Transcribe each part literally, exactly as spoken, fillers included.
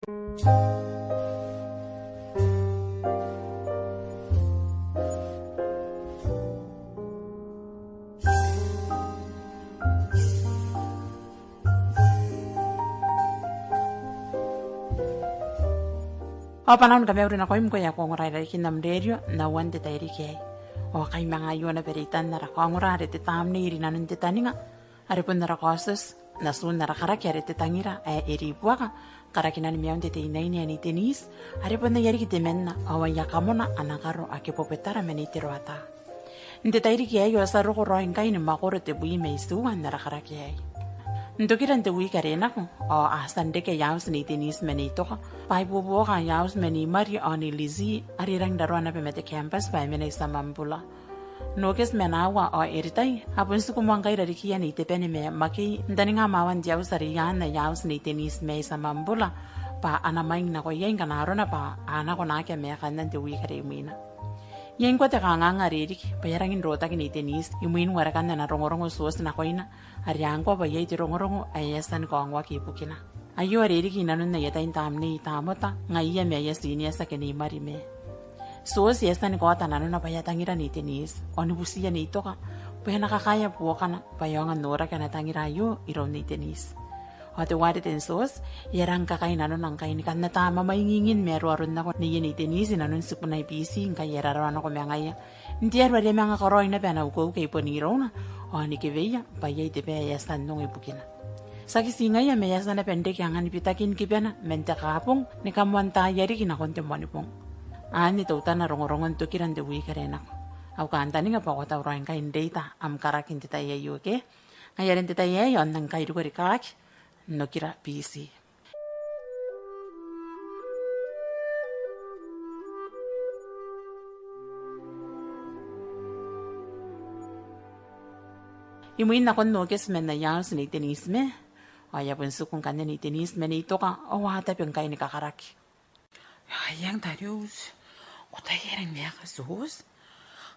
Ao bwa N na kamauri nakoim ngkoe ae ko ongora i rarikin am rerio n aon te tairiki aei. Ao kai manga aio naba reitan ara kaongora are Te Tamnei Rinanon te Taninga, are bon ara kaotioti n atun ara karaki are Te Tangira ae e Ribuaka, karakinan maiun te teinaine ae Nei Denise, are bon aia riki temanna ao aia kamona ana karo ake Bobetara ma Nei Teroata. N te tairiki aei ao ti a roko raoi ngkai ni mwakoro tebwi ma itiua n ara karaki aei. N tokira n te wiiki are nako, ao a tia n reke aia auti Nei Denise ma Nei Toka bwa e buobuoka aia auti ma Nei Mari ao Nei Lizzie, are e rangi n raroa naba ma te campus bwa e mena i Samabula. Nokes ma Nawa ao Eritai a bon tiku moa ngkai i rarikiia Nei Tebane ma Makei n taninga mwawan te auti are i aan aia auti Nei Denise mai Samabula, bwa a na mwaing nako iai ngkana arona bwa a nako naake a maekanna n te wiiki are imwina. Iai ngkoa te kanganga are e riki bwa e a rangi n rotaki Nei Denise imwin warekan ana rongorongo Tioti nakoina, are ngkoa bwa iai te rongorongo ae e a tia ni kaongoaki ibukina. Aio are e riki inanon aia tai n tamnei i Tamota, ngaiia ma aia tineati ake Nei Mari ma Tioti. E a tia ni kaota nanona bwa e a tangira Nei Denise, ao ni butiia Nei Toka bwa e na kakaea buokana bwa e aonga n noraki ana tangira aio iroun Nei Denise. Ao teuare Ten Tioti e a rang kakai nanona ngkai ni kan ata mwamwaingingin ma aroaron nako neie Nei Denise inanon tibuna i Biti ngkai e a raroa nako ma ngaia n te aro are e a manga karaoi naba ana ukeuke i bon irouna, ao ni keweia bwa iai te bwai ae e a tia n ongo ibukina. Tiaki ti ngaia, ma e a tia naba n reke angan bitakin kibana man te Kaabong ni kamoantaai riki nakon te Moanibong. Anne teutana rongorongon tokira n te wiiki are nako. Au kantaninga bwa ko a tauraoi ngkai n reita am karaki n te tai aio, ke? Ngaia are n te tai aei ao N nang kairiko rikaaki n okira Biti. Imwin nakon Nokes man aia auti Nei Denise ma, ao e a bon tiku ngkanne Nei Denise ma Nei Toka, ao a tabe ngkai ni kakaraki. Ai, eng Darius. Ko tai e rang maeka Tioti?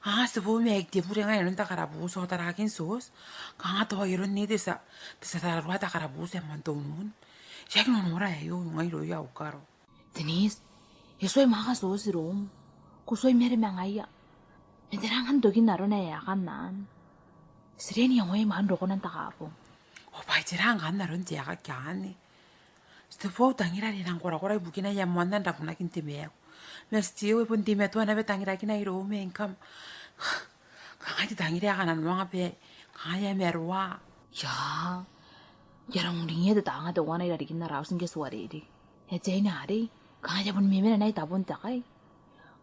A, ti bo ma e aki tebure ngai inanon te karabuti ao tarakin Tioti. Kanga tao iroun nei te tia, te tia tararua te karabuti ae moan te unun. E aki nonora aio ngai irouia au karo. Denise, e tuai maeka Tioti iroum. Ko tuai mare ma ngaia. Ma tera ngkanne tokin arona ae e a kan anne? Ti riai n iangoia imwain rokona n te Kaabong. Ao bwa ai tera ngkanne aron te aekaki anne? Ti tebo au tangira are e nang korakora ibukina ae e a moanna n rabunaki n te maaku. Ma ti tebo e bon teimatoa naba tangirakina iroum ma ngkam. Kangai te tangira ae kananoanga bwa e, kangai e a maroa. Ia, e a rang uringia te taanga teuana i rarikin ara auti ngke ti uarereke. E a tia n arei, kangai e a bon memena naba i tabon te kai.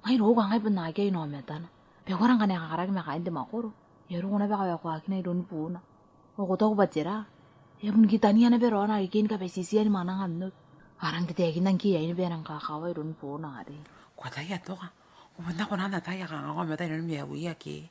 Ngai irou kangai bon akea inaomatana. Bwa e uara ngkana e kakaraki ma kaain te mwakoro, e a roko naba kawaekoakina iroun buuna. Ao ko taku bwa tera? E a bon kitania naba raona akekei ni kabatitia ni mwananga n oki. A rang tataekinna ngke e aine bwa e nang kakawaki iroun buuna arei. Ko ataia Toka, ko bon na kona n ataia kanga ko aomata inanon maiuia ke?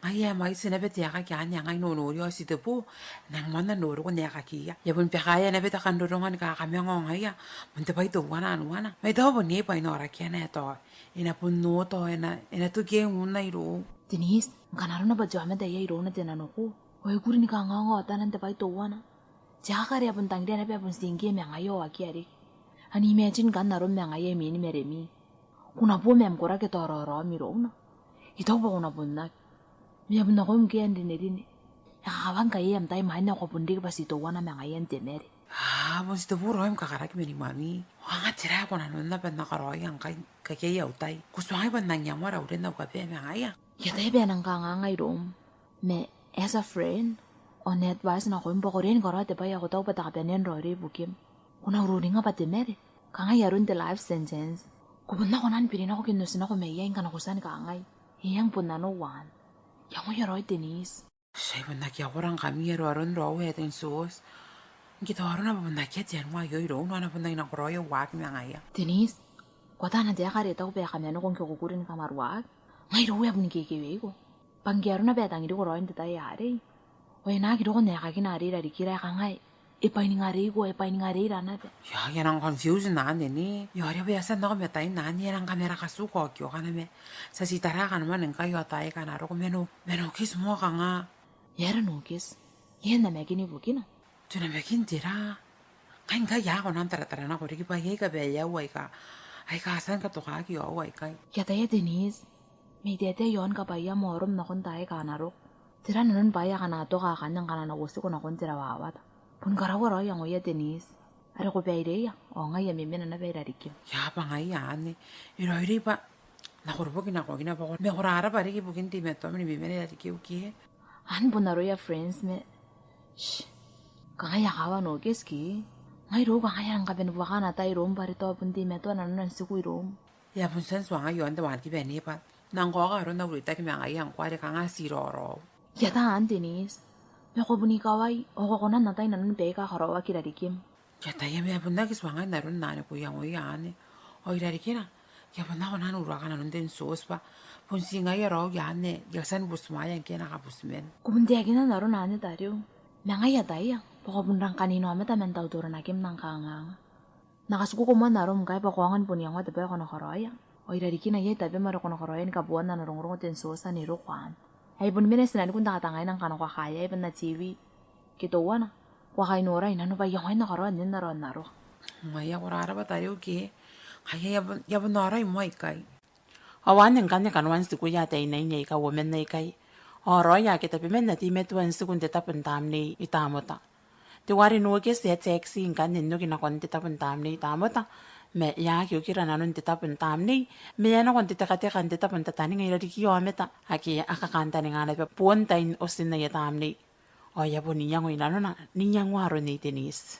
Ngaia e a mwaiti naba te aekaki anne, ngai I nonoria ao ti tebo e nang moanna n roroko n aekakiia. E a bon bakaea naba te kan roronga ni kakamangao ngaia man te bwai teuana anuana. Ma I taku bon iai bwaina aorakiana ae tao e na bon ota ao e na, e na toki iai unna irou. Denise, ngkana arona bwa te aomata ae iai irouna te nanoko, ao e kuri ni kangaanga otana n te bwai teuana. Te aekaki are e a bon tangiria naba e a bon tii ngkoe ma ngaia ao akea riki. Ao imagine ngkanne arom ma ngaia imwin maremi. Ko na bo ma am koraki ae tao raoraom irouna. I taku bwa ko na bon aki. Ma e a bon nakoim ngkoe ae n rinerine. E kakawaki ngkai am tai imwain ae ko a bon riki bwa ti teuana ma ngaia n te mare. A, bon ti tebo raoi am kakaraki ma ni mami. Ao kanga tera ae ko nanonna bwa N na karaoia ngkai, ngkai akea au tai? Ko tuangai bwa N nang iangoa rauren au kabae ma ngaia? I ataia bwa e nang kangaanga iroum. Ma as a friend, ao ana advice nakoim bwa ko riai ni karaoa te bwai ae ko taku bwa te kabanea n raoiroi ibukim. Ko na ururinga bwa te mare, kangai aron te life sentence. Ko bon na kona ni biri nako ke n oti nako mai iai ngkana ko tia ni kangai, e, eng bon nanou anne. Iangoia raoi Denise. Ti a bon aki akorangkami aroaron raou ae Ten Tioti. Ngke tao arona bwa bon akea te anua aio irouna, ao N na bon aki nakoraoi au waaki ma ngaia. Denise, ko ata ana taeka are e taku bwa e kamanoko ngke ko kuri ni kamaruaki? Ngai irou e a bon kekeweiko. Bwa ngke arona bwa e tangiriko raoi n te tai arei, ao e na aki roko n aekakina are i rarikira, e kangai, e bwaingareiko, e bwaingareira naba. Ia, I a nang confuse n anne. Ia, are bwa e a tia n nako ma tain anne, I a nang kamara katuka okioka naba. Ti a tii tara kanoman ngkai ao taai aika a na roko. Ma Nokes moa kanga? E aera Nokes? E a namakin ibukina? Te namakin tera? Kai ngkai I a kona n taratara nako riki bwa iai kabaeau aika, aika a tia ni katokaki ao aikai. I ataia Denise, ma I taetae iaon kabwaiam ao arom nakon taai aika a na roko. Tera nanon bwaai aika a na toka akanne ngkana N na uotiko nakon te rawawata? Bon karaua raoi iangoia Denise. Are ko baireia, ao ngai I a memena naba i rarikim. Ia bwa ngaia anne, e raoiroi bwa N na koroboki nakoina bwa ko, ma ko rarabwa riki ibukin teimatoam ni memena i rarikiu ke? Anne bon aroia friends ma. Shh. Kangai a kawa Nokes ke? Ngai irou kangai I a rang kabanea buaka ana tai iroum bwa are tao bon teimatoa nanona n tiku iroum. E a bon tia n tuangai iaon te wanikiba anne bwa N nang kaoka aron au reitaki ma ngaia ngkoa are kanga ti raoraou. I ataia Denise. Ma ko bon ikawai, ao ko kona n atai nanon baika a karaoaki i rarikim. I ataia ma e a bon aki tuangai n aron anne ko iangoia anne. Ao i rarikina, I a bon aki kona n uruaka nanon Ten Tioti bwa bon ti ngaia raoi anne, I a tia ni butimwaea ngke e na kabutimwaea. Ko bon taekinna n aron anne tariu. Ma ngai I ataia bwa ko bon rang kaninoa aomata man tautoranakim n nang kanganga. N na katikuko moa n arom ngkai bwa ko aonga ni bon iangoa te bwai ae ko na karaoia. Ao i rarikina iai tabem are ko na karaoia ni kaboan ana rongorongo Ten Tioti anne e roko anne. Ai bon mena tinaniku n tangtangaina ngkana ko a kaea i bwa N na T V. Ke teuana, ko a kai nora i nanon bwa I a ngae n na karaoa nnen ara onnaroka. Ngaia ko rarabwa tariu ke, ngaia I a bon, I a bon norai moa ikai. Ao anne ngkanne kanoan tikuia ataeinnaine aika uoman aikai. Ao raoi ake tabeman a teimatoa n tiku n te tabo n tamnei i Tamota. Teuare Nokes e a taxi ngkanne n oki nakon te tabo n tamnei i Tamota. Ma e a aki okira nanon te tabo n tamnei, ma e a nako n te tekateka n te tabo n tataninga i rarikiia aomata ake a kakantaninga naba boon tain otin aia tamnei. Ao e a bon iango i nanona n iangoa aron Nei Denise.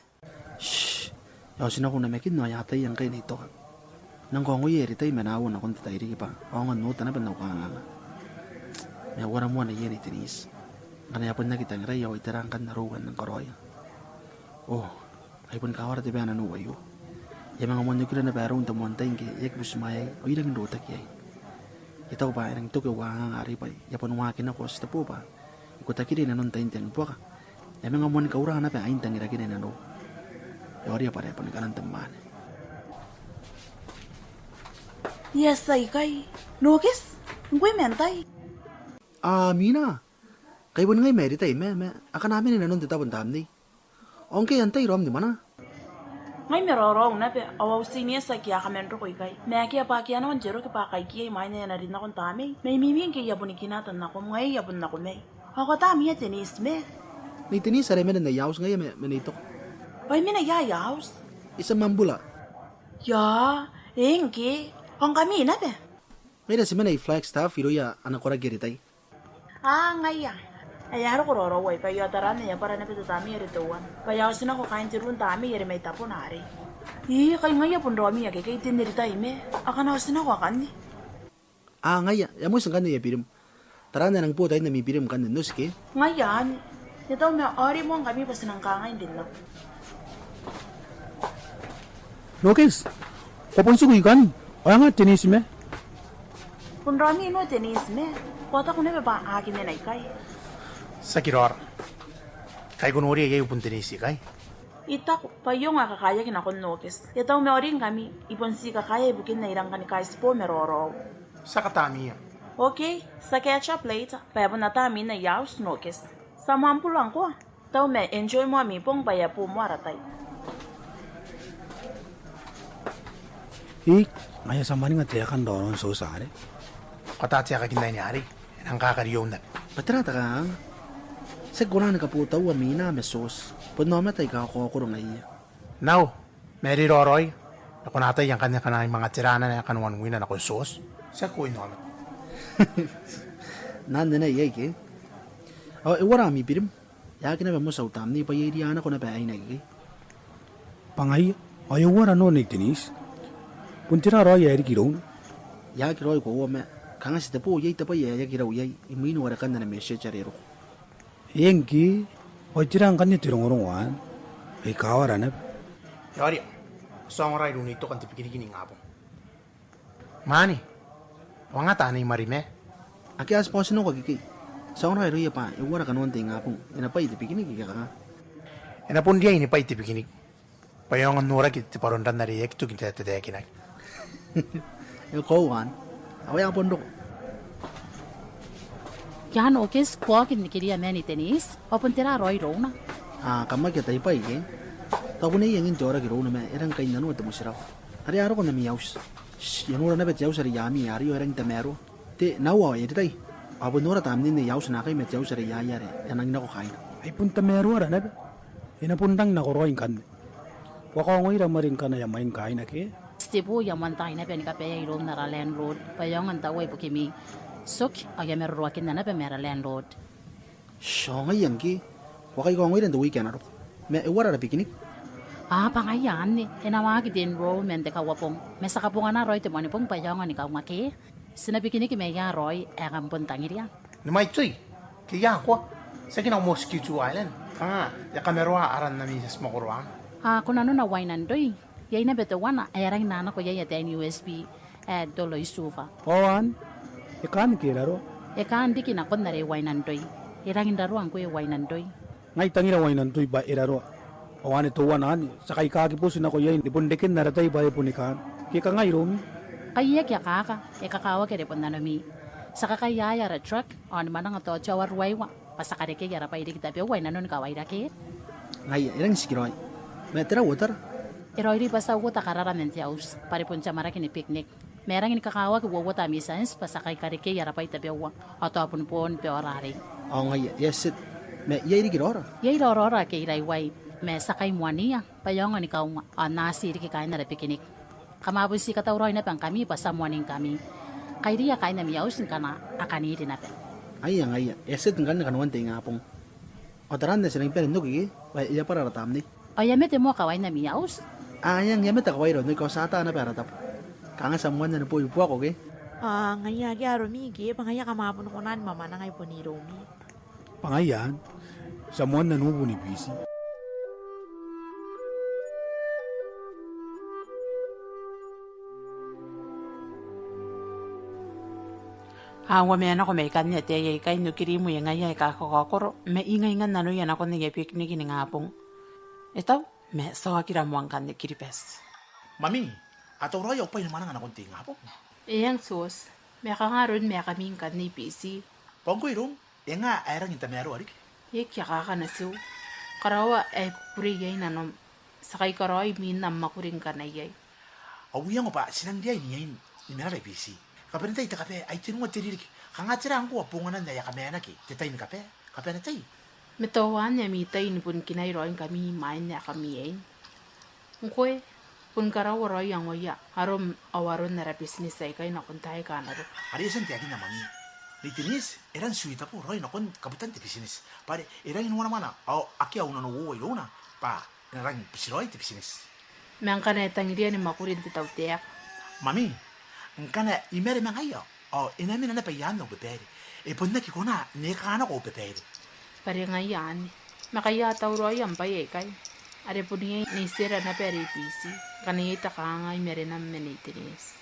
Shh. E a otinako namakin ao e a ataia ngkai Nei Toka. N nang kaongoia e ritai ma nako nakon te tairiki bwa a aonga n ota naba n au kanganga. Ma e uara moa neiei Nei Denise. Ngkana e a bon aki tangirai ao ai tera ngkanne arou ae N nang karaoia. Oh. Ai bon kawara te bwai ae nanou aio. E a manga moan okira naba arou n te moan tai ngke e aki butimwaeai ao I rangi n rotaki iai. I taku bwa e rangi n toki au kanganga arei bwa I a bon waaki nako ao titebo bwa I kotakirei nanon tain te ang buaka. E a manga moan kaura naba ain tangirakina i nanou. E oria bwa are e a bon kanan te mwaane. Yes, aikai. Nokes, ngkoe ma antai? A, Mina. Kai bon ngai ma e ritai ma, ma akana mena i nanon te tabo n tamnei. Ao ngke antai raom ni mwananga? Ngai ma raoraou naba, ao au senior tiaki a kaman roko ikai. Ma akea bwa akea nako n te roki bwa kai kiei imwain ae e na rin nakon tamnei. Ma I mimi ngke I a bon kinaa tan nakom, ngaia I a bon nakomai. Ao ko ataa mia Denise ma? Nei Denise are mena n aia auti ngaia ma, ma Nei Toka. Ao e mena ia aia auti? I Samabula. Ia, e ngke, ao ngkami naba? Ngaira ti mena i Flagstaff irouia ana koraki e ritai. A, ngaia. Ae a roko raoraou aikai ao taraan ae e a bwara naba te tamnei are teuana. Bwa e a otinako kaain te ruu n tamnei are mai tabona arei. Ii, kai ngaia bon raomi akekei, te n ritai ma akana otinako akanne. A, ngaia, e a moti ngkanne aia birim. Taraan ae e nang bo tain ami birim ngkanne n oti ke? Ngaia anne. E tau ma ao ri moa ngkami bwa ti nang kangai n rin nako. Nokes, ko bon tiku ikanne? Ao e nga Denise ma? Bon raomi no Denise ma, ko a taku naba bwa a aki mena ikai. Tiaki raora. Kai ko noria iai bon Denise ikai? I taku bwa I ongo ae kakaeaki nakon Nokes. E tau ma ao ri ngkami, I bon ti kakaea ibukin ae I rang kani kaitibo ma raoraou. Ti a katamia. Okay, ti a catch up later. Bwa e a bon ataa mwiin aia auti Nokes. Ti a moa bula ngkoa. Tau ma enjoy moa ami bong bwa e a bo moa ara tai. Ii, ngaia ti a mwaninga taekan raoraon Tioti arei. Ko ataa taekakin aine arei, e nang kakariou naba. Bwa tera te kanganga? Ti aki kona ni kabotaua Mina ma Tioti. Bon aomata aika kakaokoro ngaiia. Nao, ma e rei raoraoi, e kona ataia ngkanne akana I manga tera naba ae kanoan wina nakon Tioti. Ti aki oin aomata. N na anenai iai ke? Ao e uara ami birim? E aki naba moti au tamnei bwa I a iria nako naba aine akekei. Bwa ngaia, ao e uara no Nei Denise? Bon tera raoi ae riki irouna? E aki raoi koaua ma, kanga titebo iai te bwai ae e aki rau iai, imwin warekan ana message are e roko. E ngke, ao tera ngkanne te rongorongo anne? Ai kawara naba. E oria, ti a ongora iroun Nei Toka n te bikiniki ningabong. Mwaane, ao e nga taan nei Mari ma? Akea, ti bwa ti nako akekei. Ti a ongora irouia bwa e uara kanoan te ingabong, e na bwai te bikiniki ke kanga? E na bon riai ni bwai te bikiniki. Bwa e aonga n noraki te bwaro n ran are e aki toki n tataekinaki. E koaua anne. Ao e a bon roko. Ia Nokes, ko a oki n nikiria ma Nei Denise, ao bon tera raoi irouna? A, kam aki ataia bwa iai. Ao bon iai angin te aoraki irouna ma e rangi ni kainnanoa te motirawa. Are a roko n ami auti. Shh, I a nora naba te auti are I a mii ario, e rangi n tamaroa. Te naua ao e ritai. Ao bon nora tamnein aia auti naakai ma te auti are I a iai are e a nangi nako kaaina. Ai bon tamaroara naba. E na bon rangi n nakoraoi ngkanne. Ko a kaongoira mwaring ngkana e a mwaing kaaina ke? Titebo, I a moantaai naba ni kabaea iroun ara landlord bwa e aonga n taua ibukimi. Toki, ao I a maroroakinna naba ma ara landlord. Shh, ao ngaia ngke. Ko a kai kaongoira n te weekend ae na roko. Ma e uara ara picnic? Aa, bwa ngaia anne, e na waaki te enrolment n te Kauabong. Ma ti a kabongana raoi te Moanibong bwa e aonga ni kaunga ke. Ti na picnic mai ia raoi, ae kam bon tangiria. Ni mwaitui, ke ia koa. Tiaki nako Mosquito Island. Kanga e a kamaroa aran ami tia ti mwakoro anne. Aa, ko nanona Wainandoi? Iai naba teuana ae a rangi n nako iai ataein U S P ae Toloisuva. Ao anne, e kaan ke e raroa? E kaan riki nakon are Wainandoi. E rangi n raroa ngkoe Wainandoi. Ngai I tangira Wainandoi bwa e raroa. Ao anne teuana anne, ti a kai kaaki boti nako iai ni bon reken ara tai bwa e boni kaan. Ke kanga iroumi? Kai e aki akaaka, e kakawaki are bon nanomi. Ti a kakaea ara truck, ao ni mananga tao te aoa ruaiwa. Bwa ti a karekei ara bwai riki tabeua i nanoni kawaira ke? Ngaia, e rangi n tikiraoi. Ma tera uotara? E raoiroi bwa ti a uota karara man te auti, bwa are bon te amwarake ni picnic. Ma e rangi ni kakawaki uouota ami tianti bwa ti a kai karekei ara bwai tabeua, ao tao bon boon baora arei. Ao ngaia, e a tia. Ma iai riki raora? Iai raoraora ake i Raiwai, ma ti a kai moaniia, bwa e aonga ni kaunga, ao n na ati riki kaain ara picnic. Kam a bon ti katauraoi naba ngkami bwa ti a moaningkami. Kairiia kaain ami auti ngkana a kan iri naba. Aia, ngaia, e a tia ngkanne kanoan te ingabong. Ao taraan ae ti nang bane n oki ke, bwa e a bwara ara tamnei. Ao e a mate moa kawain ami auti? Aa, e a mate kawaira n oki, ao ti a ata naba ara tabo. Kanga ti a moanna ni boi buako ke? Aa, ngaia ake aromi ke, bwa ngaia kam a bon kona ni mwamwananga i bon iroumi. Bwa ngaia anne, ti a moanna n ubu ni Biti. A uamea nako mai ikanne ataei aikai n okiri mwiia ngaia aika kakaokoro, ma ingaingan nanoia nakon aia picnic n ingabong. E tau, ma ti a okira moa ngkanne Kiribati. Mami, a tauraoi au bwai ni mwananga nakon te ingabong? Eng Tioti, ma kanga aron maekami ngkanne i Biti? Bwa ngkoe iroum, e nga ae rangi n tamaroa riki? E aki akaaka natiu. Karaoa ae I kukurei iai nanom, ti a kai karaoi mwin am mwakuri ngkana iai. Au iango bwa ti nang riai n iai ni manara i Biti. Kabanetai te kabae, ai tenua te ririki. Kanga tera ngkoa bonganan ae a kamaenaki te tai ni kabae? Kabanetai. Ma tao anne ami tai ni bon kinai raoi ngkami imwain ae kam iein. Ngkoe, bon karaua raoi iangoia arom ao aron ara bitineti aikai nakon taai aika a na roko. Are e a tia n taekinna Mami. Nei Denise e rangi n suitable raoi nakon kabutan te bitineti. Bwa are e rangi n wanamwana ao akea au nanououa irouna bwa e na rangi n biti raoi te bitineti. Ma ngkana e tangiria ni mwakuri n te tautaeka? Mami, ngkana I mare ma ngaia ao e na mena naba i aan au babaire. E bon aki kona n eka nako au babaire. Bwa are ngaia anne. Ma kai a tauraoi am bwai aikai. Are bon iai Nei Tera naba are i Biti. Ngkana iai te kangaanga i marenam ma Nei Denise,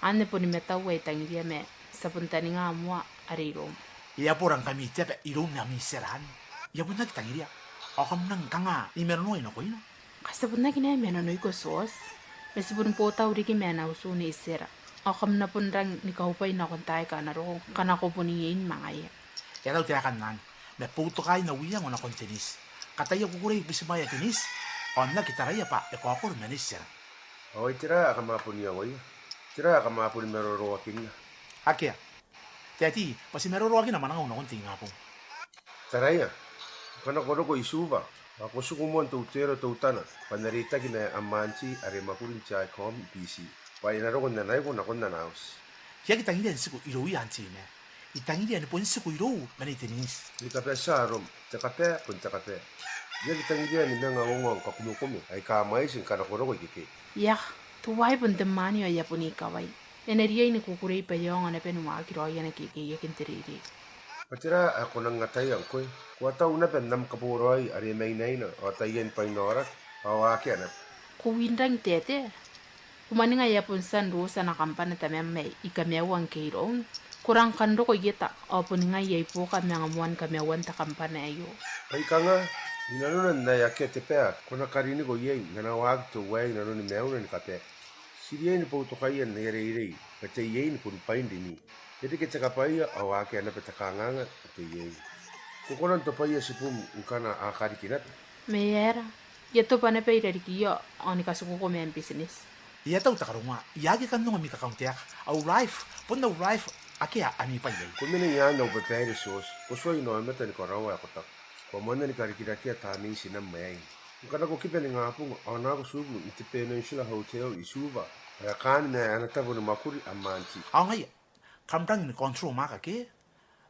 anne boni matau ae I tangiria ma ti a bon taninga moa are iroum. E a bora ngkami te aba iroum ma Nei Tera anne. I a bon aki tangiria. Ao kam nang kanga ni maroroakina nakoina? Ngkai ti a bon aki nai mananoiko Tioti. Ma ti bon botau riki ma ana utu Nei Tera. Ao kam na bon rangi ni kaubwai nakon taai aika a na roko ngkana ko bon iein ma ngaia. E a tau taekan anne. Ma boutokaai n au iango nakon Denise. Kataia kukurei bitimwaea Denise. Ao n aki taraia bwa e kaokoro ma Nei Tera. Ao ai tera ae kam a bon iangoia? Tera ae kam a boni maroroakinna? Akea. Daddy, bwa ti maroroakina mwanangau nakon te ingabong. Taraia, ngkana ko roko i Suva, ao ko tiku moa n teutero teutana bwa N na reitaki ma am auntie are e mwakuri n te ICOM i Biti, bwa e na roko n anaiko nakon ana auti. I aki tangiria n tiku irouia auntie ma I tangiria ni bon tiku irou ma Nei Denise. Ni kabatia arom, te kabae bon te kabae. I aki tangiria ni manga ongo am kakumekume aika mwaiti ngkana ko roko ikekei. Ia, teuaei bon te mwaane ao I a bon ikawai. E na riai ni kukurei bwa e aonga naba ni waaki raoi ana kekeiaki n te reirei. Bwa tera ae ko nang ataia ngkoe? Ko a tau naba n am kaboraoi are mainaina ao taian bwainaoraki ao akea naba. Ko win rangi, Tete? Ko mwaninga e a bon tia n ruuti ana kambana tamam ae I kamaiua ngke iroun? Ko rang kan roko i eta ao boni ngai ae I buoka manga moan kamaiuan te kambana aio. Bwa I kanga, inanona n ae akea te bae ko na kariniko iai n ana waaki teuaei inanoni maiuna ni kabae. Ti riai ni boutokaia n aia reirei, bwa te iein bon bwain rimwi. E reke te kabwaia ao akea naba te kangaanga n te iein. Ko kona n tobwaia tibum ngkana a kariki naba. Ma e aera? I a toba naba irarikiia ao ni katikuko ma am business. I a tau te karongoa, I aki kan ongo ami kakaun te aka. Au life, bon au life, akea ami bwai iai. Ko mena i aan au babaire Tiaoti, ko tuai n aomata ni karaoa ae ko taku. Ko a moanna ni karikirakea tamnei tinam aei. Ngkana ko kiba ningabong, ao nako tiubu n te Peninsula Hotel i Suva. Ao e kaan ma ana tabo ni mwakuri am auntie. Ao ngaia, kam rangi ni control mwaaka ke?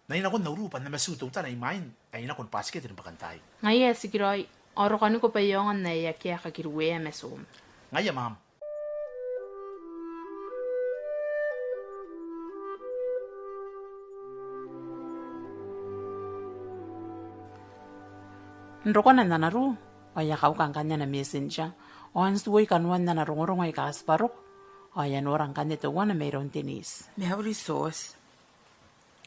N ai nakon au ruu bwa N na matuu teutana imwain ae I nako ni bwatikete ni bakantaai. Ngaia e tikiraoi, ao rokaniko bwa e aonga n ae akea kakiruea matuum. Ngaia, ma'am. N rokona n ana ruu, ao e a kauka ngkanne ana messenger, ao n tuoi kanoan ana rongorongo aika a tib'a roko, ao e a nora ngkanne teuana mairoun Denise. Mauri Tiaoti.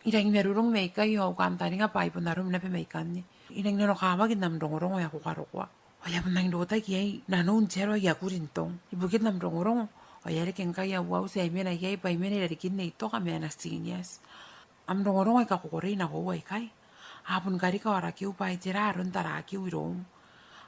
I rangi ni marurung mai ikai ao au kantaninga bwa I bon arom naba mai ikanne. I rangi n nanokawaki n am rongorongo ae ko karokoa. Ao I a bon rangi n rotaki iai nanou n te aro ae I a kuri n tong. Ibukin am rongorongo, ao e a reke ngkai au auti ae I mena iai bwa I mena irarikin Nei Toka ma ana seniors. Am rongorongo aika ko kukurei nakoiu aikai a bon karika aorakiu bwa ai tera aron tarakiu iroum.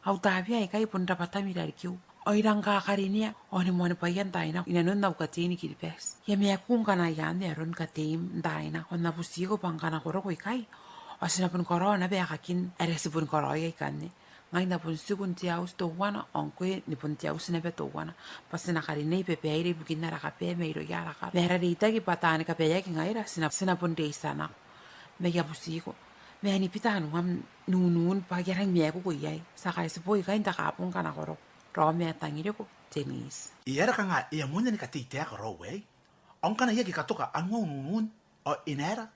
Au tabe aikai bon rabwatam irarikiu. Ao I rang kakarinea, ao ni moanibwaia n taai nako i nanon au katei ni Kiribati. I a maaku ngkana I anne aron kateim n taai nako, ao N na butiko bwa ngkana ko roko ikai, ao ti na bon karaoa naba aekakin are ti boni karaoia ikanne. Ngai N na bon tiku n te auti teuana, ao ngkoe ni bon te auti naba teuana. Bwa ti na karinei babaire ibukin ara kabae mairouia ara karo. Ma ara reitaki bwa taani kabaeaki ngaira, ti na, ti na bon reitia nako. Ma I a butiko. Ma ni bita anuam n unun bwa I a rangi ni maakuko iai. Ti a kaitibo ikai n te Kaabong ngkana ko roko. Raou ma tangiriko, Denise. E aera kanga e a moanna ni katei taeka raou aei? Ao ngkana I aki katoka anuau n unun, ao e na aera?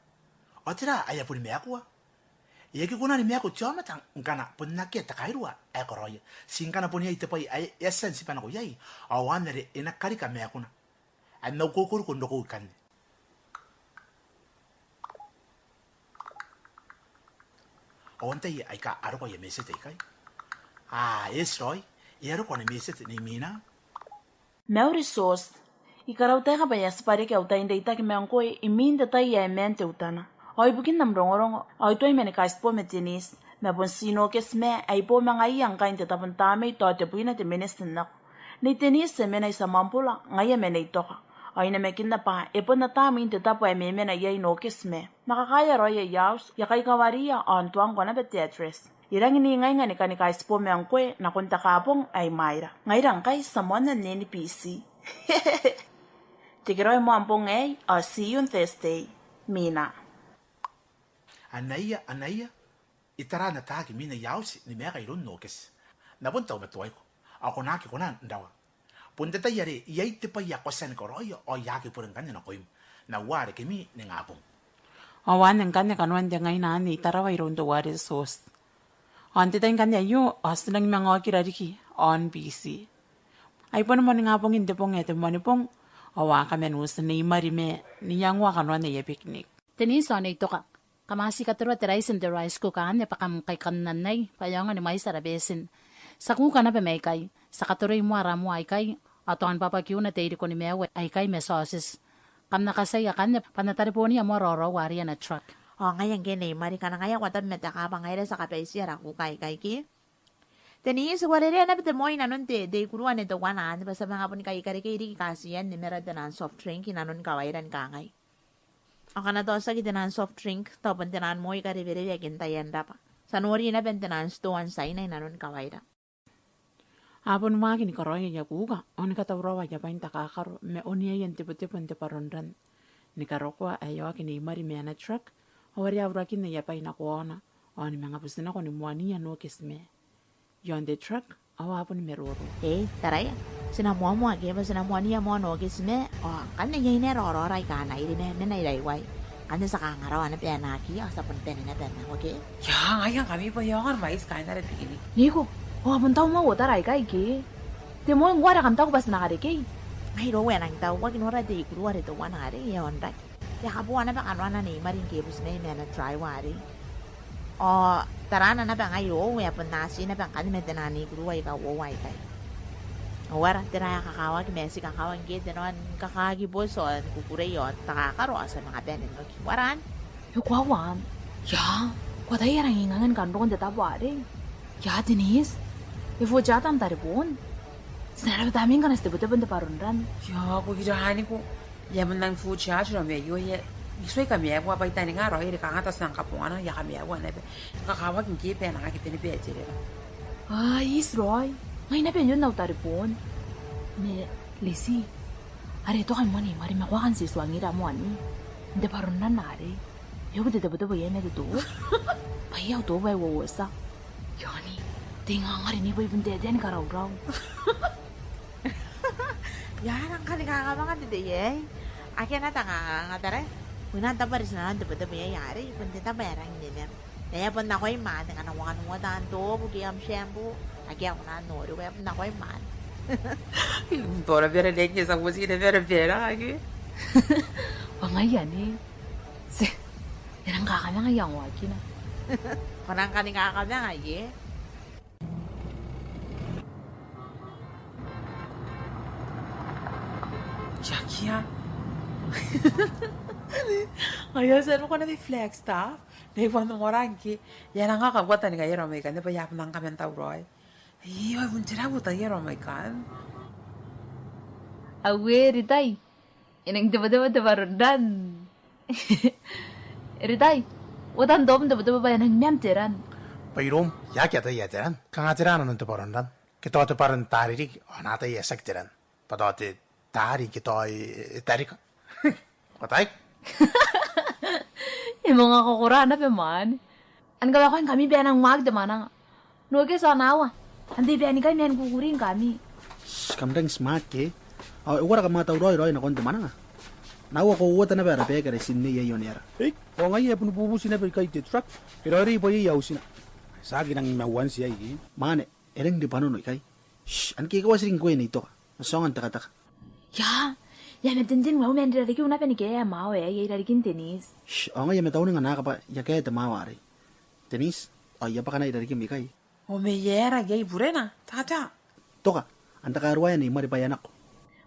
Ao tera ae I a boni maakua? E aki kona ni maaku te aomata ngkana bon akea te kairua ae e karaoia. Ti ngkana bon iai te bwai ae e a tia n tib'a nako iai, ao anne are e na karika maakuna. Ae N na ukoukori n roko ikanne. Ao antai aika a roko aia meseti aikai? A, eti raoi, e a roko ana meseti Nei Mina. Mauri Tiaoti. I karautaeka bwa e a tib'a reke au tai n reitaki ma ngkoe imwin te tai ae maan teutana. Ao ibukin am rongorongo, ao I tuai mani kaitibo ma Denise, ma bon ti Nokes ma ae I bo ma ngaiia ngkai n te tabo n tamnei tao tebwina te miniti n nako. Nei Denise e mena i Samabula, ngaia ma Nei Toka. Ao I namakinna bwa e bon ata mwin te tabo ae memena iai Nokes ma. Ma kakaea raoi aia auti, I a kaikawariia ao n tuangko naba te address. I rangi n ingainga ni kani kaitibo ma ngkoe nakon te Kaabong ae i mwaira. Ngaira ngkai ti a moanna n N B C. Tekeraoi moa n bong aei, ao see you on Thursday. Mina. Anaia, anaia. I tara n ataaki Mina aia auti ni maeka iroun Nokes. N na bon taumatoaiko. Ao ko na aki kona n rawa. Bon te tai are iai te bwai ae ko tia ni karaoia, ao I aki bure ngkanne nakoim. N na uaa rekemi ningabong. Ao anne ngkanne kanoan te ngaina anne i Tarawa iroun teuare Tiaoti. Ao n te tai ngkanne aio, ao ti nangi manga okira riki, ao n busy. Ai bon moaningabong n te bong ae te Moanibong, ao a kaman uti Nei Mari ma n iangoa kanoan aia picnic. Denise ao Nei Toka, kam a tii katauraoa te raiti n te rice cooker anne bwa kam kai kannannai, bwa e aonga ni mwaiti ara beetin. Ti a kuuka naba mai ikai, ti a katoroi moa ara moa aikai, ao tao ni babakiuna te iriko ni maiu aikai ma sausage. Kam na katiai akanne, bwa N na tarebonia moa raoraou arei ana truck. Ao ngaia ngke Nei Mari, ngkana ngaia ko a tabe ma te kaa bwa ngaira ti a kabaiti ara kuuka aikai ke. Denise, ko uarerea naba te moa i nanon te, te ikurua n te teuana anne, bwa ti a manga boni kaikarekei riki kaatian nimara n te naan soft drink i nanon kawaira ni kangai. Ao ngkana tao tiaki te naan soft drink, tao bon te naan moa i kareberebea ke n taian raba. Ti a nori naba n te naan stoa n Tiaina i nanon kawaira. A bon waaki ni karaoi aia kuuka, ao ni katauraoa aia bwai n takakaro, ma oneaia n tebotebo n te bwaronran. Ni karokoa ae e a oki Nei Mari ma ana truck, ao are a urakin aia bwai nako aona, ao ni manga buti nako ni moania Nokes ma. Iaon te truck, ao a boni maroro. Ei, taraia. Ti na moamoa ke, bwa ti na moania moa Nokes ma, ao ngkanne iai naba raoraora aika a na iri ma, mena iraiwai. Ngkanne ti a kangaraoa naba ae na aki, ao ti a bon bane naba n nako ke. Ia, ngaia ngkami bwa e aonga ni mwaiti kaain ara picnic. Neiko, ao a bon tau moa uotara aikai ke. Te moa ngkoa are kam taku bwa ti na karekei. Ngai irou ae nang tau, ko aki nora te ikurua are teuana arei, e a onrake. E a kaboa naba kanoana Nei Mari ngke e butimai ma ana driver arei. Ao tarana naba ngai irou, e a bon ati naba ngkanne ma te naan ikurua aika uoua aikai. Ao ara, tera ae kakawaki ma ti kakawaki ngke te nao ni kakaaki boti ao ni kukurei ao takakaro ao ti a manga bane n oki. Ao ara anne. E koaua anne. Ia, ko ataia e rangi n ingainga ni kan roko n te tabo arei. Ia, Denise. E futia am tareboon? Ti na rabwa tamnein ngkana ti tebotebo n te bwaro n ran. Io, ko ira anne ko. E a bon nang futia tiro mai io, e. I tuai kamaiua bwa I taninga raoi are kanga tao ti nang kabongana, e a kamaiua naba. Kakawaki ngke bwa e nang aki tei naba te rera. Ai, iti raoi. Ngai naba aio n au tareboon. Ma, Leti. Are e toka moa Nei Mari ma ko a kan ti tuangira moa ni. N te bwaro n ran arei. E oki te tebotebo iai ma te toobu. Bwa iai au toobu ae uouota. Io ni, te ingangare ni bwa I bon teteani karaurau. E a rang kani kangamanga te tei aei. Akea ana tanganga tare. Uina n tabo are ti na rang n tebotebo iai arei, bon te tabo ae rang n nemam. E a bon nakoim maan, ngkana ko kan uota am toobu ke am shampoo. Akea ko na nori, e a bon nakoim maan. Bora bera neke sa ko ti na bera bera ake. Bwa ngaia ni. Ti, e rang kakamanga iangoakina. Ko rang kani kakamanga ie. Ia, kia. Ngaia ti a roko naba i Flagstaff. Nei, bon ongora ngke. E a rang kakauata ni kaia raoi mai ikanne bwa e a bon nang kaman tauraoi. Io, e bon tera uotaia raoi mai ikanne. Aue, Ritai. E nang tebotebo te bwaro n ran. Ritai, uotan toobu n tebotebo bwa e nang mea am te ran. Bwa iroum, I aki ataia te ran. Kanga tera nanon te bwaro n ran? Ke tao te bwaro n taririki, ao N na ataia tiaki te ran. Bwa tao te tari ke tao e, e tarika. Ko ataia? E manga kokora naba maan. An kawaekoa ngkami bwa e nang waaki te mwananga. Nokes ao Nawa, antai bwa e na kai man kukuringkami? Shh, kam rang smart ke. Ao e uara kam a tauraoi raoi nakon te mwananga? Nawa, ko uota naba ara bag are ti nei iai onera. Ei, ao ngaia e bon bubuti naba ikai te truck. E raoiroi bwa iai autina. Ti aki rang mauan ti aei ke. Mwaane, e rang ribanono ikai. Shh, an ke kawa ti rin ngkoe Nei Toka. Ma ti aonga n tekateka. Ia, ia ma tenten wau man rariki una bwa ni ke e a mao e, e a irarikin Denise. Shh, ao ngaia ma tauninga naaka bwa e a kae te mao arei. Denise, ao I a bwaka naba irarikim ikai. O, ma e aera iai burena, tata? Toka, an taka ruaea Nei Mari bwa e a nako.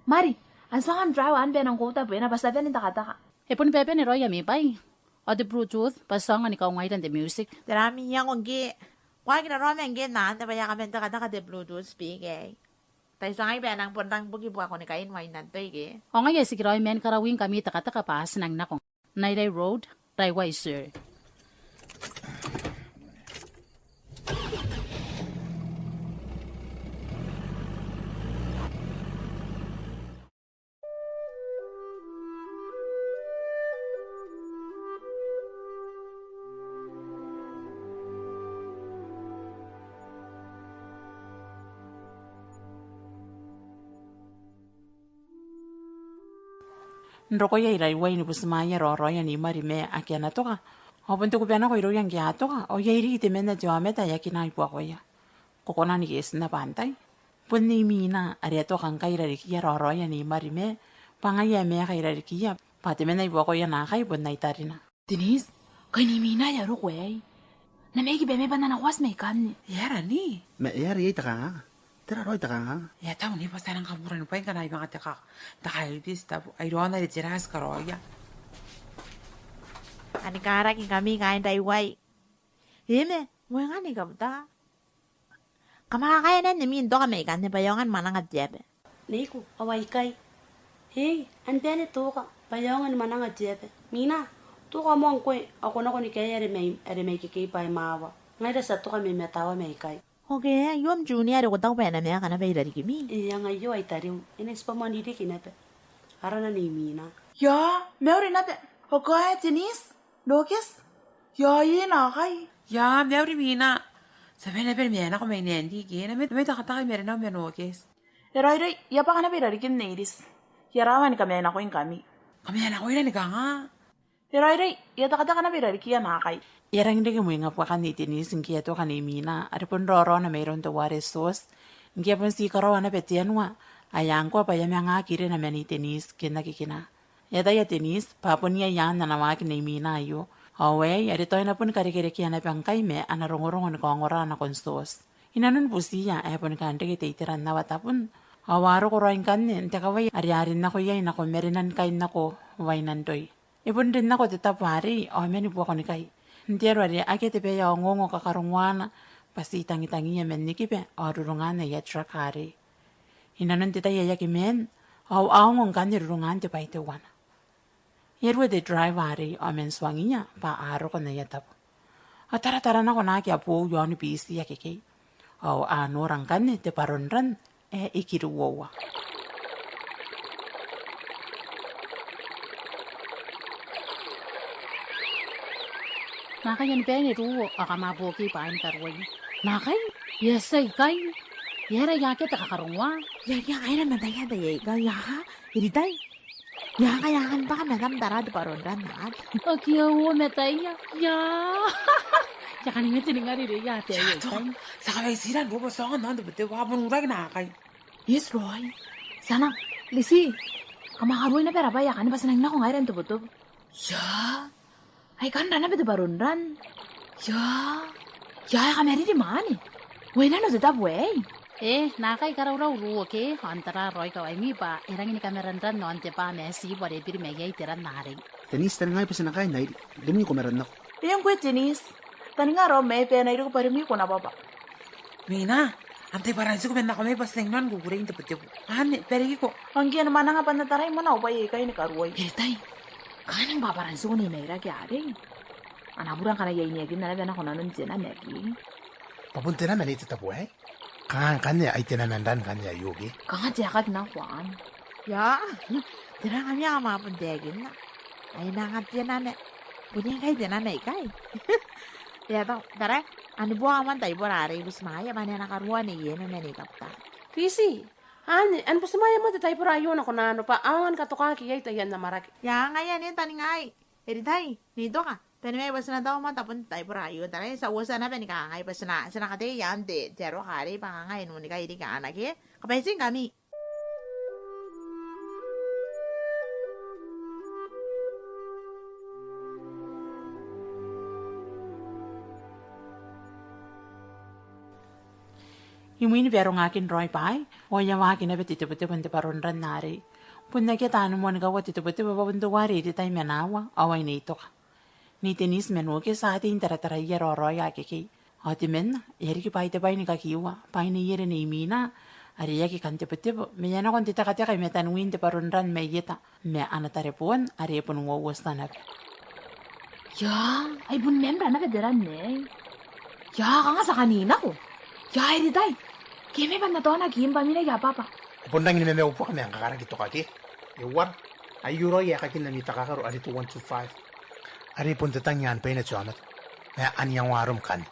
Mari, an tuangan drawer anne bwa e nang kouta bwena bwa ti a bane n tekateka. E bon bebete raoi ami bwai. Ao te Bluetooth, bwa ti aonga ni kaungaira n te music. Tera ami iango ngke, ko aki raraoma ngke N na anne bwa e a kaman tekateka te Bluetooth speaker aei. Tai tuangai bwa e nang bon rang buki buakoni kain wain nan toi ke. Ao ngaia e tikiraoi man karawingkami tekateka bwa ti nang nako. Nairai Road, Raiwai Sur. N rokoia i Raiwai ni butimwaeia raoraoia Nei Mari ma akea Natoka. Ao bon te kubanako irouia ngke a toka, ao iai riki temanna te aomata ae akea i buakoia. Ko kona ni guess naba antai? Bon Nei Mina, are e a toka ngkai i rarikiia raoraoia Nei Mari ma, bwa ngaia e maeka i rarikiia, bwa temanna i buakoia naakai bon ai tarina. Denise, kai Nei Mina ae e a roko aei. N na maeke bwa e mena bwa N na nako ati mai ikanne. E aera ni? Ma e aera iai te kanganga? Tera raoi te kanganga? E a tau ni bwa ti a nang kaburan bwaai ngkana I manga te ka, te kairiti tabu. Ai raona are tera ae ti karaoia. Ani karaki ngkami kaain Raiwai. Ime, mwenga ni kabuta. Kam a kakaea naba Nei Mina n toka mai ikanne bwa e aonga ni mwananga te aba. Neiko, ao aikai. Hei, an bane Toka, bwa e aonga ni mwananga te aba. Mina, toka moa ngkoe, ao ko nako ni kaea are mai, are mai ikekei bwa e mwawa. Ngaira ti a toka mai matawa mai ikai. Okay, io am Junior, are ko taku bwa e na maeka naba i rarikimi? E, eng aio ai tariu. E na tibwa moan ririki naba. Arana Nei Mina. Ia, mauri naba. Okoe, Denise? Nokes? Ia, I naakai. Ia, mauri Mina. Ti a bane naba ni mena nako mai n aei ke, n na mai, n na mai tekateka i marenau ma Nokes. E raoiroi, I a bwaka naba i rarikin Nei Iris. I a rawa ni kamea nakoingkami. Kamea nakoira ni kanga? E raoiroi, I a tekateka naba i rarikiia naakai. E a rangi n reke mwengabwakan Nei Denise ngke e a toka Nei Mina, are bon raoraona mairoun teuare Sos, ngke e a bon ti karaoa naba te anua, ae ngkoa bwa e a manga aki rena ma Nei Denise, ke n aki kina. E ataia Denise, bwa bon iai aan ana waaki Nei Mina aio. Ao aei, are tao e na bon karekerekea naba ngkai ma ana rongorongo ni kaongora nakon Sos. Inanon butiia, e a bon kaan reke te iteran awa tabun. Ao a roko raoi ngkanne, n te kawai, are a rin nako iai nako marenan kain nako Wainandoi. E bon rin nako te tabo arei, ao mani buakonikai. N te aro are akea te bwai ae ongongo kakarongoana, bwa ti tangitangiia man Nikiba ao rurungan aia truck arei. I nanon te tai ae aki maan, ao a ongo ngkanne rurungan te bwai teuana. E a ruo te driver arei ao man tuangiia bwa a roko n aia tabo. A taratara nako naake a boou i aoni biti akekei. Ao a nora ngkanne te bwaronran ae e kiruoua. Naakai, anne bae e ruo, ao kam a buoki bwaai ni karuoia. Naakai? E a tia ikai? E aera ae akea te kakarongoa? Ia, ia, ai na mataia te iai ikai, ia, e ritai. Ia, ngkai a kan bwaka matam n tara te bwaronran aei. Aki a uo mataia. Ia. Ia, kanga e a tia n ningai riki ae te iai ikai. Ti a kawaitira n ruo bwa ti aonga n nang te bwai ae bon uraki naakai. Yes, Roy. Ti a nang, Lisi. Kam a karuoi naba ara bwai akanne bwa ti nang nako ngaira n tebotebo. Ia. Ai kan rana naba te bwaronran. Ia. Ia, e kamariri mwaane. Uaia, nano te tabo aei. E, naakai, karaurau ruo ke, ao n tara raoi kawaimi bwa e rangi ni kamaranran aon te bwaa ma ti bwa are e biri mai iai te ran arei. Denise, taningai bwa ti na kaai n airi. Rimwi ko maran nako. E ngkoe Denise. Taninga raom ae bwa e na iriko bwa rimwi ko na bwabwa. Mina, antai bwa e rangi n tiku man nako mai bwa ti nang nang kukurei n tebotebo. Anne, bwa e rikiko. Ao ngke e na mwananga bwa N na tarai moa au bwai aikai ni karuoi. E ritai. Kanga bwa e rangi n tiku ni mairake arei. A na bura ngkana iai ni aki n na bane nako nanon te nang aki. Bwa bon te nang ma nei te tabo aei. Kanga ngkanne ai te nang man ran ngkanne aio ke. Kanga te akaki nako anne. Ia, te nang ami ama bon te aki n na. Ai nang te nang ma. Bon iai ngkai te nang aikai. Ia tao, tara, anne bwa am taibora arei, butimwaea bwa N na karuoa nei eno ma nei kabta. Krisi, anne, anne butimwaea moa te taibora aio nako nano bwa a aonga ni katokaki iai taian amwarake. Ia, ngaia anne, taningai. E ritai, Nei Toka, bane mai bwa ti na tau moa tabon te taibora aio, tara, ti a uotia naba ni kangai bwa ti na, ti na katei i aan te, te aroka arei bwa kanga e nuni kai riki ana ke. Kabaitingkami. Imwin barongakin raoi bwaai, ao e a waaki naba te tebotebo n te bwaronran arei. Bon akea taan moan kawa te tebotebo bwa bon teuare e ritai ma naawa, ao ai Nei Toka. Nei Denise ma Nokes a tei n tarataraia raoraoia akekei. Ao temanna, e a riki bwaai te bwai ni kakiwa, bwaai nei ere Nei Mina, are e aki kan tebotebo, ma e a nako n te tekateka i mataniwin te bwaronran mai eta, ma ana tareboon, are e bon uouota naba. Ia, ai bon member naba te ran aei. Ia, kanga ti a kan nako. Ia, e ritai. Ke mai bwa N na taonaki bwa Mina ia baba. E bon rangi ni mamau buaka ma ngkana karaki Toka ke. E uara, ai uro ia kakin ami takakaro are two one two five. Are bon te tang i aan baina te aomata. Ma anne iangoa arom ngkanne.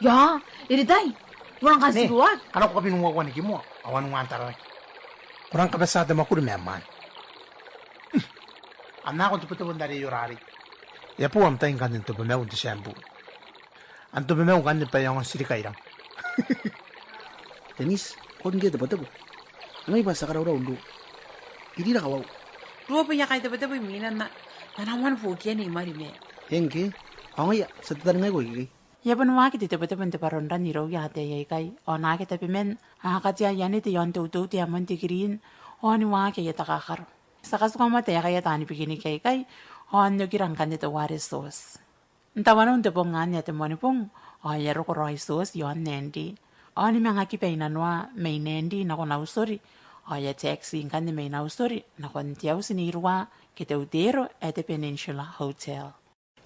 Ia, e ritai. Ko rang kan tiroa. Kanga ko kabin uaua ni kimoa. Ao anne uaan tararaki. Ko rang kabatia te mwakuri ma mwaane. Hm. Anne nakon tebotebo n tare iora arei. E a boo am tai ngkanne n tobomau n te tiambu. An tobomau ngkanne bwa e aonga n tirika irang. Denise, ko aki ngke tebotebo? Angai bwa ti a karaurau n ruo. Irira kawau. Ruo bwa I a kai tebotebo i Mina n na, n na moan buokia Nei Mari ma. Eng ke, ao ngaia, ti a tataningaiko ikekei. E a bon waaki te tebotebo n te bwaronran irouia ataei aikai, ao naake tabeman, a katea ianne te aon te utou te amon te green, ao ni waaki aia takakaro. Ti a katuka moa taekaia taani bikiniki aikai, ao n okira ngkanne teuare Tioti. N tawanou n te bong anne ae te Moanibong, ao e a roko raoi Tioti i aon Nandi. Ao ni manga kiba i nanoa mai Nandi nakon Nausori, ao e a taxi ngkanne mai Nausori nakon te auti n iruwa ke te utero ae te Peninsula Hotel.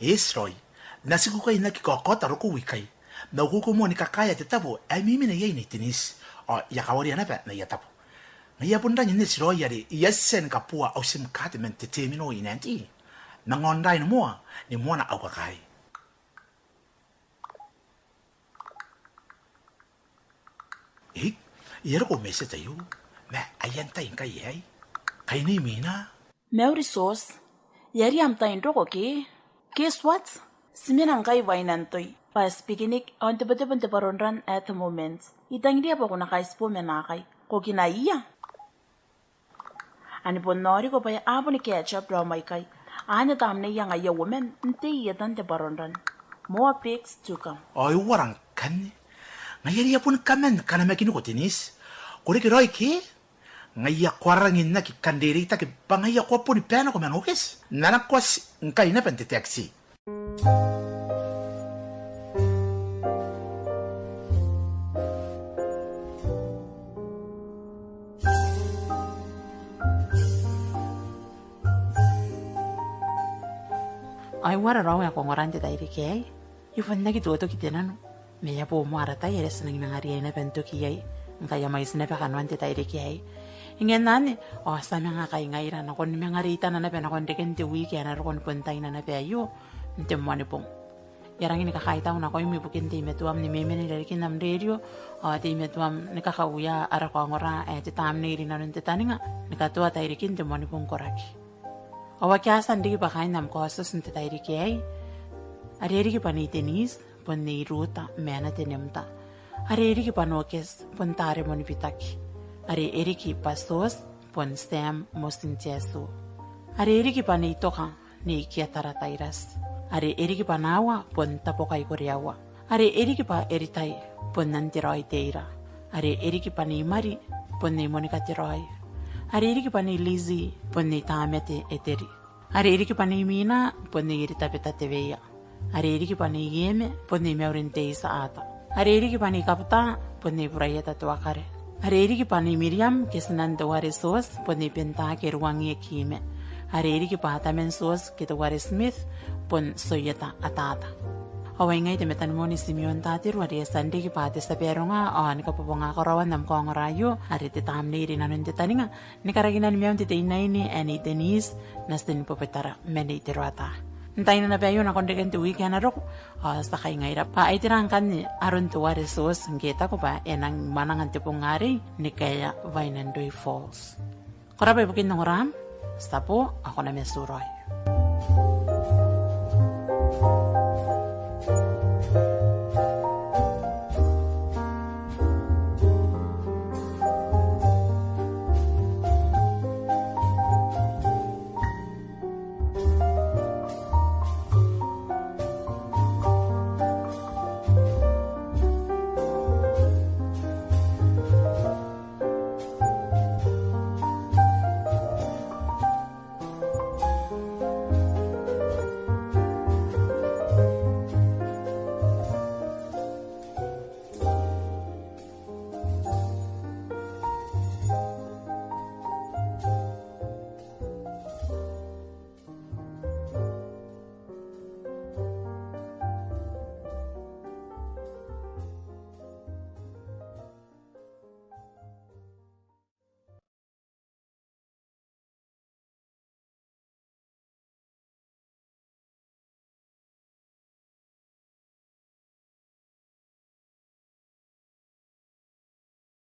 E Tioti, N na tiku ikai n aki kaokaota rokou ikai. N na ukoukoi moa ni kakaea te tabo ae mimina iai Nei Denise, ao I a kawaria naba n aia tabo. Ngaia bon rangi n Tioti are I a tia ni kabooa au sim card man te terminal i Nandi. Manga online moa ni moana au kakaei. E, e a roko message aio. Ma ai antai ngkai aei? Kai Nei Mina? Mauri Tioti. E a riai am tai n roko ke? Guess what? Ti mena ngkai Wainadoi bwa ti bikiniki ao n tebotebo n te bwaronran at the moment. I tangiria bwa ko na kaitibo ma naakai. Ko kinaia? Anne bon noriko bwa e a boni catch up raom aikai. Anne tamneia ngaia uoman n tei i etan te bwaronran. More pics to come. Ao e uara ngkanne? Ngaia are I a boni kaman ni kanamakiniko Denise. Ko reke raoi ke? Ngaia ko a rangi n aki kan reireitaki bwa ngaia ko a boni bae nako ma Nokes. N na nako ti ngkai naba n te taxi. Ai uara raou ae ko ongora n te tairiki aei? I bon aki totoki te nano. Ma e a bo moa ara tai are ti nangi manga riai naba n toki iai ngkai a mwaiti naba kanoan te tairiki aei. Ingena anne, ao ti a manga kai ngaira nakon manga reitana naba nakon reken te wiki ae na roko ni bon taina naba aio, n te Moanibong. I a rangi ni kakaitau nakoim ibukin teimatoam ni memena i rarikin am rerio, ao teimatoam ni kakauia ara kaongora ae Te Tamnei Rinanon te Taninga, ni katoa tairikin te Moanibong koraki. Ao akea tia n riki bwa kaain am kaotioti n te tairiki aei. Are e riki bwa Nei Denise, bon Nei Ruta Meana Tenemta. Are e riki bwa Nokes, bon Taremon Bitaki. Are e riki bwa Sos, bon Sam Motin Tieto. Are e riki bwa Nei Toka, Nei Kiatara Tairati. Are e riki bwa Nawa, bon Tabokai Koreaua. Are e riki bwa Eritai, bon Nan Teraoi Teira. Are e riki bwa Nei Mari, bon Nei Monika Teraoi. Are e riki bwa Nei Lizzie, bon Nei Tamete Eteri. Are e riki bwa Nei Mina, bon Nei Eritabeta Teweia. Are e riki bwa Nei Eme, bon Nei Maureen Teisa Ata. Are e riki bwa Nei Kabuta, bon Nei Buraieta Tuakare. Are e riki bwa Nei Miriam, ke tinan teuare Sos, bon Nei Benta ke Ruangie Kime. Are e riki bwa Tamen Sos, ke teuare Smith, bon Soieta Atata. Ao ai ngai te metanimoni Simeon Tatiru, are e a tia n riki bwa te tia baronga, ao ni kabobonga karaoan am kaongora aio, are Te Tamnei Rinanon te Taninga, ni karakinan maiun te teinnaine ae Nei Denise, Natin Bobetara ma Nei Teroata. N taina naba aio nakon reken te wiki ae na roko, ao ti a kai ngaira bwa ai tera ngkanne aron teuare Sos ngke e taku bwa e nang mwananga n te bong arei ni kaea Wainandoi Falls. Ko rabwa ibukin ongoram, ti a bo, ao ko na matu raoi.